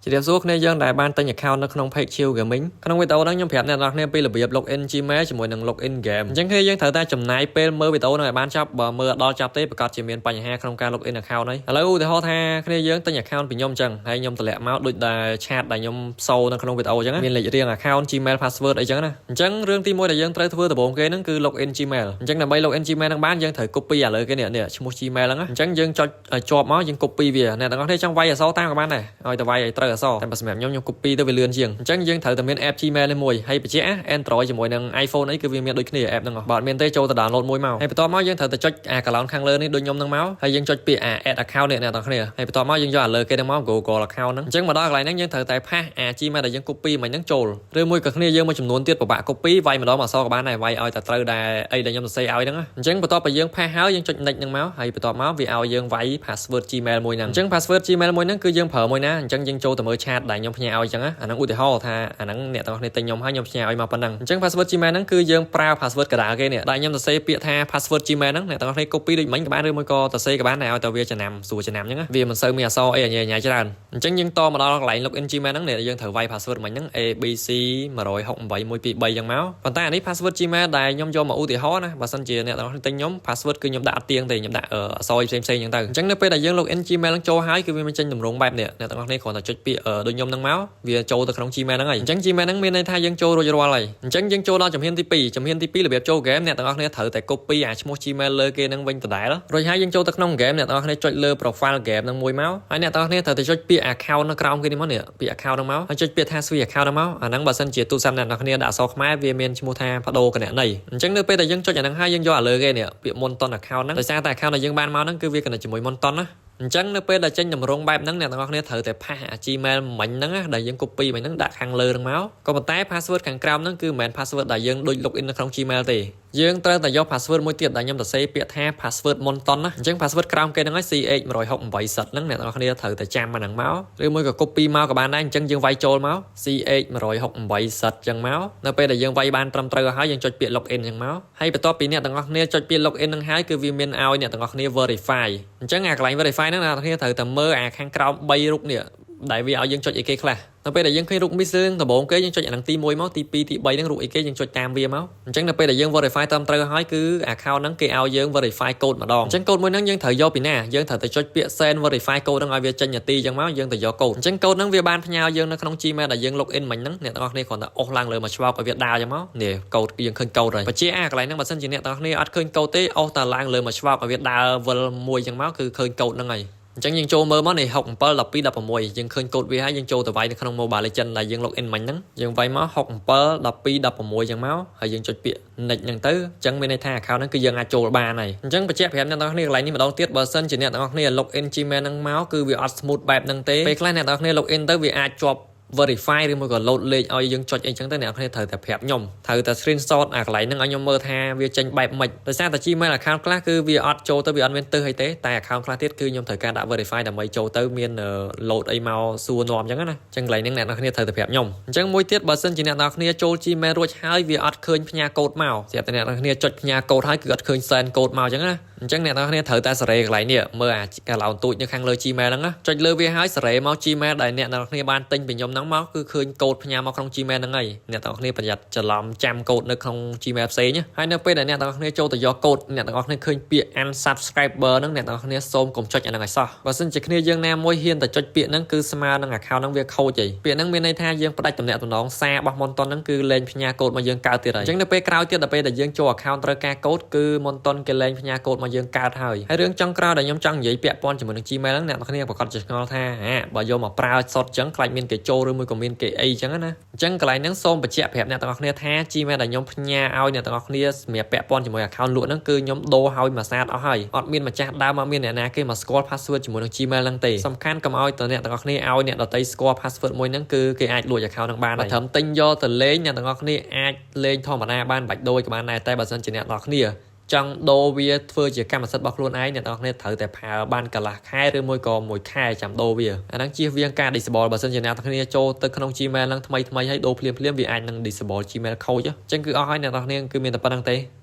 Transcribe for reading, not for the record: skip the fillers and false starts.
ជម្រាបសួរគ្នាយើងដែលបានទិញ account នៅក្នុង page Chill Gaming ក្នុងវីដេអូហ្នឹងខ្ញុំប្រាប់អ្នកនរគ្នាពីរបៀប login Gmail ជាមួយនឹង login game អញ្ចឹងគ្នាយើងត្រូវតែចំណាយពេលមើលវីដេអូហ្នឹងឲ្យបានចប់បើមើលអត់ដល់ចប់ទេប្រាកដជាមានបញ្ហាក្នុងការ login account ហើយឥឡូវឧទាហរណ៍ថាគ្នាយើងទិញ account ពីខ្ញុំអញ្ចឹងហើយខ្ញុំតម្លាក់មកដូចដែល chat ដែលខ្ញុំសូនៅក្នុងវីដេអូអញ្ចឹងមានលេខរៀង account Gmail password អីចឹងណាអញ្ចឹងរឿងទីមួយដែលយើងត្រូវធ្វើដំបូងគេហ្នឹងគឺ login Gmail អញ្ចឹងដើម្បី login Gmail ហ្នឹងបានយើងត្រូវ copy ឥឡូវគេនេះនេះឈ្មោះ Gmail ហ្នឹងណាអញ្ចឹងយើងចុចឲ្យជាប់មកយើង copy វាអ្នកទាំងអស់គ្នាចង់វាយអក្សរតាមក៏បានដែរឲ្យតែវាយឲ្យត្រូវអក្សរតែបើសម្រាប់ខ្ញុំខ្ញុំ copy ទៅវាលឿនជាងអញ្ចឹងយើងត្រូវតែមាន app Gmail នេះមួយហើយបញ្ជាក់ Android ជាមួយនឹង iPhone អីគឺវាមានដូចគ្នា app ហ្នឹងបើអត់មានទេចូលទៅ download មួយមកហើយបន្ទាប់មកយើងត្រូវតែចុចអា account ខាងលើនេះដូចខ្ញុំហ្នឹងមកហើយយើងចុចពាក្យអា add account នេះអ្នកទាំងគ្នាហើយបន្ទាប់មកយើងយកអាលើគេហ្នឹងមក Google account ហ្នឹងអញ្ចឹងមកដល់កន្លែងហ្នឹងយើងត្រូវតែpaste អា Gmail ដែលយើង copy មិញហ្នឹងចូលឬមួយក៏គ្នាយើងមួយចំនួនទៀតពិបាក copy វាយម្ដងមួយអក្សរក៏បានដែរវាយឲ្យតែត្រូវដែរអីដែលខ្ញុំសរសេរឲ្យហ្នឹងអញ្ចឹងបន្ទាប់ពីយើង paste ហើយយើងចុច next ហ្នឹងមកហើយបន្ទាប់មកវាឲ្យយើងវាយ password Gmail មួយហ្នឹងអញ្ចឹង password Gmail មួយហ្នឹងគឺយើងប្រើមួយណាអញ្ចឹងយើងចូលទៅមើល chat ដែលខ្ញុំផ្ញើឲ្យអញ្ចឹងអាហ្នឹងឧទាហរណ៍ថាអាហ្នឹងអ្នកទាំងអស់គ្នាទិញខ្ញុំហើយខ្ញុំផ្ញើឲ្យមកប៉ុណ្ណឹងអញ្ចឹង password Gmail ហ្នឹងគឺយើងប្រើ password កណ្ដាលគេនេះដែលខ្ញុំសរសេរពាក្យថា password Gmail ហ្នឹងអ្នកទាំងអស់គ្នា copy ដូចមិញក៏បានឬមួយក៏សរសេរក៏បានដែរឲ្យតែវាចំណាំស្រួលចំណាំអញ្ចឹងវាមិនសូវមានអក្សរអីញ៉ៃញ៉ៃច្រើនអញ្ចឹងយើងតមកដល់កន្លែង login Gmail ហ្នឹងនេះយើងត្រូវវាយ password មិញហ្នឹង ABC 168 1 2 3អញ្ចឹងមកប៉ុន្តែអានេះ password Gmail ដែលខ្ញុំយកមកឧទាហរណ៍ណាបើសិនជាអ្នកទាំងអស់គ្នាទិញខ្ញុំ password គឺខ្ញុំដាក់អត់ទៀងទេខ្ញុំដាក់អក្សរផ្សេងផ្សេងអញ្ចឹងទៅអញ្ចឹងនៅពេលដែលយើង login Gmail ហ្នឹងចូលហើយគឺវាមានចេញទម្រង់បែបនេះអ្នកទាំងអស់គ្នាគ្រាន់តែចុចពាក្យដូចខ្ញុំហ្នឹងមកវាចូលទៅក្នុង Gmail ហ្នឹងហើយអញ្ចឹង Gmail ហ្នឹងមានន័យថាយើងចូលរួចរាល់ហើយអញ្ចឹងយើងចូលដល់ជំហានទី2ជំហានទី2របៀបចូល game អ្នកទាំងអស់គ្នាត្រូវតែ copy អាឈ្មោះ Gmail លើគេហ្នឹងវិញដដែលរួចហើយយើងចូលទៅក្នុង game អ្នកទាំងអស់គ្នាចុចលើ profile game ហ្នឹងមួយមកហើយអ្នកទាំងអស់គ្នាត្រូវតែចុចពាក្យ account នៅក្រោមគេនេះមកនេះពាក្យ account ហ្នឹងមកហើយចុចពាក្យថា switch account ហ្នឹងមកអាហ្នឹងបើសិនជាទូរស័ព្ទអ្នកទាំងអស់គ្នាដាក់អក្សរខ្មែរវាមានឈ្មោះថាបដូរគណនីអញ្ចឹងនៅពេលដែលយើងចុចអាហ្នឹងហើយយើងយកអាលើគេនេះពាក្យ Moonton account ហ្នឹងដោយសារតែ account ដែលយើងបានមកហ្នឹងគឺវា connect ជាមួយ Moonton ណាអញ្ចឹងនៅពេលដែលចេញតម្រងបែបហ្នឹងអ្នកទាំងអស់គ្នាត្រូវតែpaste អា Gmail មិញហ្នឹងណាដែលយើង copy មិញហ្នឹងដាក់ខាងលើហ្នឹងមកក៏ប៉ុន្តែ password ខាងក្រោមហ្នឹងគឺមិនមែន password ដែលយើងដូច login នៅក្នុង Gmail ទេយើងត្រូវតែយក password មួយទៀតដែលខ្ញុំសរសេរពាក្យថា password Moonton ណាអញ្ចឹង password ក្រោមគេហ្នឹងហើយ CH168 Z ហ្នឹងអ្នកទាំងអស់គ្នាត្រូវតែចាំអាហ្នឹងមកឬមួយក៏ copy មកក៏បានដែរអញ្ចឹងយើងវាយចូលមក CH168 Z អញ្ចឹងមកនៅពេលដែលយើងវាយបានត្រឹមត្រូវហើយយើងចុចពាក្យ login អញ្ចឹងមកហើយបន្ទាប់ពីអ្នកទាំងអស់គ្នាចុចពាក្យ login ហ្នឹងហើយគឺវាមានឲ្យអ្នកទាំងអស់គ្នា verify អញ្ចឹងអាកន្លែង verify ហ្នឹងអ្នកទាំងអស់គ្នាត្រូវតែមើលអាខាងក្រោម3រូបនេះដែលវាឲ្យយើងចុចអីគេខ្លះនៅពេលដែលយើងឃើញរូប miss រឿងដំបូងគេយើងចុចអាហ្នឹងទី1មកទី2ទី3ហ្នឹងរូបអីគេយើងចុចតាមវាមកអញ្ចឹងនៅពេលដែលយើង verify ត្រឹមត្រូវហើយគឺ account ហ្នឹងគេឲ្យយើង verify code ម្ដងអញ្ចឹង code មួយហ្នឹងយើងត្រូវយកពីណាយើងត្រូវតែចុចពាក្យ send verify code ហ្នឹងឲ្យវាចេញនាទីអញ្ចឹងមកយើងទៅយក code អញ្ចឹង code ហ្នឹងវាបានផ្ញើយើងនៅក្នុង Gmail ដែលយើង log in មិញហ្នឹងអ្នកទាំងអស់គ្នាគ្រាន់តែអូសឡើងលើមកឆ្វោកឲ្យវាដើរអញ្ចឹងមកនេះ code យើងឃើញ code ហើយបញ្ជាអាកន្លែងហ្នឹងបើសិនជាអ្នកទាំងអស់គ្នាអត់ឃើញ code ទេអូសតែឡើងលើមកឆ្វោកឲ្យវាដើរវិលមួយអញ្ចឹងមកគឺឃើញ code ហ្នឹងហើយអញ្ចឹងយើងចូលមើលមកនេះ67 12 16យើងឃើញកូដវាហើយយើងចូលទៅវាយនៅក្នុង Mobile Legends ដែលយើង log in មិញហ្នឹងយើងវាយមក67 12 16អញ្ចឹងមកហើយយើងចុចពាក្យ next ហ្នឹងទៅអញ្ចឹងមានន័យថា account ហ្នឹងគឺយើងអាចចូលបានហើយអញ្ចឹងបញ្ជាក់ប្រាប់អ្នកទាំងអស់គ្នាកន្លែងនេះម្ដងទៀតបើសិនជាអ្នកទាំងអស់គ្នា log in Gmail ហ្នឹងមកគឺវាអត់ smooth បែបហ្នឹងទេពេលខ្លះអ្នកទាំងអស់គ្នា log in ទៅវាអាចជាប់ verify ឬមួយក៏ load លេខឲ្យយើងចុចអីចឹងទៅអ្នកនរគ្នាត្រូវតែប្រាប់ខ្ញុំត្រូវតែ screenshot អាកន្លែងហ្នឹងឲ្យខ្ញុំមើលថាវាចេញបែបម៉េចដោយសារតែ Gmail account ខ្លះគឺវាអត់ចូលទៅវាអត់មានទិសអីទេតែ account ខ្លះទៀតគឺខ្ញុំត្រូវការដាក់ verify ដើម្បីចូលទៅមាន load អីមកសួរនាំចឹងណាចឹងកន្លែងហ្នឹងអ្នកនរគ្នាត្រូវតែប្រាប់ខ្ញុំអញ្ចឹងមួយទៀតបើសិនជាអ្នកនរគ្នាចូល Gmail រួចហើយវាអត់ឃើញផ្ញើកូដមកស្រាប់តែអ្នកនរគ្នាចុចផ្ញើកូដហើយគឺអត់ឃើញ send កូដមកចឹងណាអញ្ចឹងអ្នកនរគ្នាត្រូវតែសេរីកន្លែងនេះមើលអាកាឡោនទូចនៅខាងលើ Gmail ហ្នឹងណាចុចលើវាហើយសេរីមក Gmail ដែលអ្នកនរគ្នាបានទិញពីខ្ញុំហ្នឹងមកគឺឃើញកូដផ្ញើមកក្នុង Gmail ហ្នឹងហើយអ្នកទាំងអស់គ្នាប្រយ័ត្នច្រឡំចាំកូដនៅក្នុង Gmail ផ្សេងហើយនៅពេលដែលអ្នកទាំងអស់គ្នាចូលទៅយកកូដអ្នកទាំងអស់គ្នាឃើញពាក្យ unsubscriber ហ្នឹងអ្នកទាំងអស់គ្នាសូមកុំចុចអាហ្នឹងឲ្យសោះបើសិនជាគ្នាយើងណាមួយហ៊ានតែចុចពាក្យហ្នឹងគឺស្មើនឹង account ហ្នឹងវាខូចហីពាក្យហ្នឹងមានន័យថាយើងផ្ដាច់តំណែងតំណងសាររបស់ Moonton ហ្នឹងគឺលែងផ្ញើកូដមកយើងកើតទៀតហើយអញ្ចឹងនៅពេលក្រោយទៀតដល់ពេលដែលយើងចូល account ត្រូវការកូដគឺ Moonton គេលែងផ្ញើកូដមកយើងកើតហើយហើយរឿងចុងក្រោយដែលខ្ញុំចង់និយាយពាក់ព័ន្ធជាមួយនឹង Gmail ហ្នឹងអ្នកទាំងគ្នាប្រាកដជាឆ្ងល់ថាហាបើយកមកប្រើសុទ្ធអញ្ចឹងខ្លាចមានគេចូលឬមួយក៏មានគេអីអញ្ចឹងណាអញ្ចឹងកន្លែងហ្នឹងសូមបញ្ជាក់ប្រាប់អ្នកទាំងអស់គ្នាថា Gmail ដែលខ្ញុំផ្ញើឲ្យអ្នកទាំងអស់គ្នាសម្រាប់ពាក់ព័ន្ធជាមួយ account លក់ហ្នឹងគឺខ្ញុំដូរឲ្យមួយសាតអស់ហើយអត់មានម្ចាស់ដើមអត់មានអ្នកណាគេមកស្គាល់ password ជាមួយនឹង Gmail ហ្នឹងទេសំខាន់កុំឲ្យតអ្នកទាំងអស់គ្នាឲ្យអ្នកដទៃស្គាល់ password មួយហ្នឹងគឺគេអាចលួច account ហ្នឹងបានហើយត្រឹមទិញយកទៅលេងអ្នកទាំងអស់គ្នាអាចលេងធម្មតាបានបាច់ដូចក៏បានដែរតែបើសិនជាអ្នកទាំងអស់គ្នាចង់ដូរវាធ្វើជាកម្មសិទ្ធិរបស់ខ្លួនឯងអ្នកទាំងអស់គ្នាត្រូវតែប្រើបានកន្លះខែឬមួយក៏មួយខែចាំដូរវាអាហ្នឹងជៀសវាងការ disable បើសិនជាអ្នកទាំងគ្នាចូលទៅក្នុង Gmail ហ្នឹងថ្មីថ្មីហើយដូរភ្លាមភ្លាមវាអាចនឹង disable Gmail ខូចអញ្ចឹងគឺអស់ហើយអ្នកទាំងគ្នាគឺមានតែប៉ុណ្្នឹងទេ។